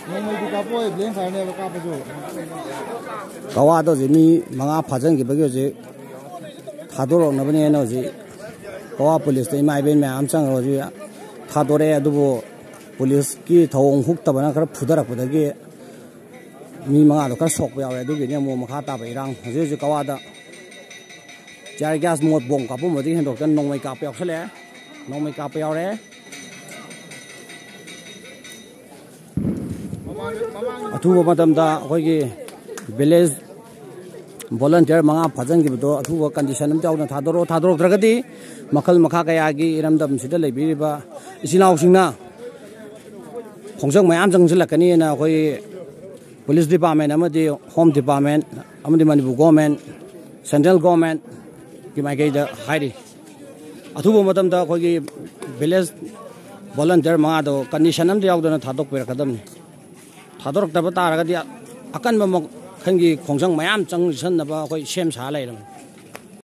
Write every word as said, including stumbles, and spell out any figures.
ꯅꯣꯡꯃꯩꯗꯤ ꯀꯥꯞꯄꯛꯑꯣꯏ, blank fireꯅꯦꯕ ꯀꯥꯞꯄꯁꯨ꯫ ꯀꯋꯥꯗ ꯍꯧꯖꯤꯛ ꯃꯤ ꯃꯉꯥ ꯐꯥꯖꯤꯟꯈꯤꯕꯒꯤ ꯍꯧꯖꯤꯛ ꯊꯥꯗꯣꯔꯛꯅꯕꯅꯦꯅ ꯍꯧꯖꯤꯛ ꯀꯋꯥ ꯄꯨꯂꯤꯁꯇ ꯏꯃꯥ ꯏꯕꯦꯟ ꯃꯌꯥꯝ ꯑꯃ ꯆꯪꯉꯒ ꯍꯧꯖꯤꯛ ꯊꯥꯗꯣꯔꯛꯑꯦ꯫ ꯑꯗꯨꯕꯨ ꯄꯨꯂꯤꯁꯀꯤ ꯊꯧꯑꯣꯡ ꯍꯨꯛꯇꯕꯅ ꯈꯔ ꯐꯨꯊꯔꯛꯄꯗꯒꯤ ꯃꯤ ꯃꯉꯥꯗꯣ ꯈꯔ ꯁꯣꯛꯄ ꯌꯥꯎꯔꯦ꯫ ꯑꯗꯨꯒꯤꯅꯤ ꯑꯃꯨꯛ ꯃꯈꯥ ꯇꯥꯕ ꯏꯔꯥꯡ ꯍꯧꯖꯤꯛ ꯍꯧꯖꯤꯛ ꯀꯋꯥꯗ tear gas, ꯃꯣꯠ ꯕꯣꯝ ꯀꯥꯞꯄꯝꯕꯗꯒꯤ ꯍꯦꯟꯗꯣꯛꯇꯅ ꯅꯣꯡꯃꯩ ꯀꯥꯞꯄ ꯌꯥꯎꯁꯜꯂꯛꯑꯦ꯫ ꯅꯣꯡꯃꯩ ꯀꯥꯞꯄ ꯌꯥꯎꯔꯦ꯫ ꯑꯊꯨꯕ ꯃꯇꯝꯗ ꯑꯩꯈꯣꯏꯒꯤ village volunteer ꯃꯉꯥ ꯐꯥꯖꯤꯟꯈꯤꯕꯗꯣ ꯑꯊꯨꯕ condition ꯑꯝꯇ ꯌꯥꯎꯗꯅ ꯊꯥꯗꯣꯔꯛꯑꯣ꯫ ꯊꯥꯗꯣꯔꯛꯇ꯭ꯔꯒꯗꯤ ꯃꯈꯜ ꯃꯈꯥ ꯀꯌꯥꯒꯤ ꯏꯔꯝꯗꯝꯁꯤꯗ ꯂꯩꯕꯤꯔꯤꯕ ꯏꯆꯤꯜ ꯏꯅꯥꯎꯁꯤꯡꯅ ꯈꯣꯡꯖꯪ ꯃꯌꯥꯝ ꯆꯪꯁꯤꯜꯂꯛꯀꯅꯤꯅ ꯑꯩꯈꯣꯏ police department ꯑꯃꯗꯤ home department ꯑꯃꯗꯤ ꯃꯅꯤꯄꯨꯔ government, central governmentꯀꯤ ꯃꯥꯏꯀꯩꯗ ꯍꯥꯏꯔꯤ꯫ ꯑꯊꯨꯕ ꯃꯇꯝꯗ ꯑꯩꯈꯣꯏꯒꯤ village volunteer ꯃꯉꯥꯗꯣ condition ꯑꯝꯇ ꯌꯥꯎꯗꯅ ꯊꯥꯗꯣꯛꯄꯤꯔꯛꯀꯗꯕꯅꯤ꯫ ꯊꯥꯗꯣꯔꯛꯇꯕ ꯇꯥꯔꯒꯗꯤ ꯑꯀꯟꯕ ꯃꯈꯜꯒꯤ ꯈꯣꯡꯖꯪ ꯃꯌꯥꯝ ꯆꯪꯁꯤꯟꯅꯕ ꯑꯩꯈꯣꯏ ꯁꯦꯝ ꯁꯥ ꯂꯩꯔꯕꯅꯤ꯫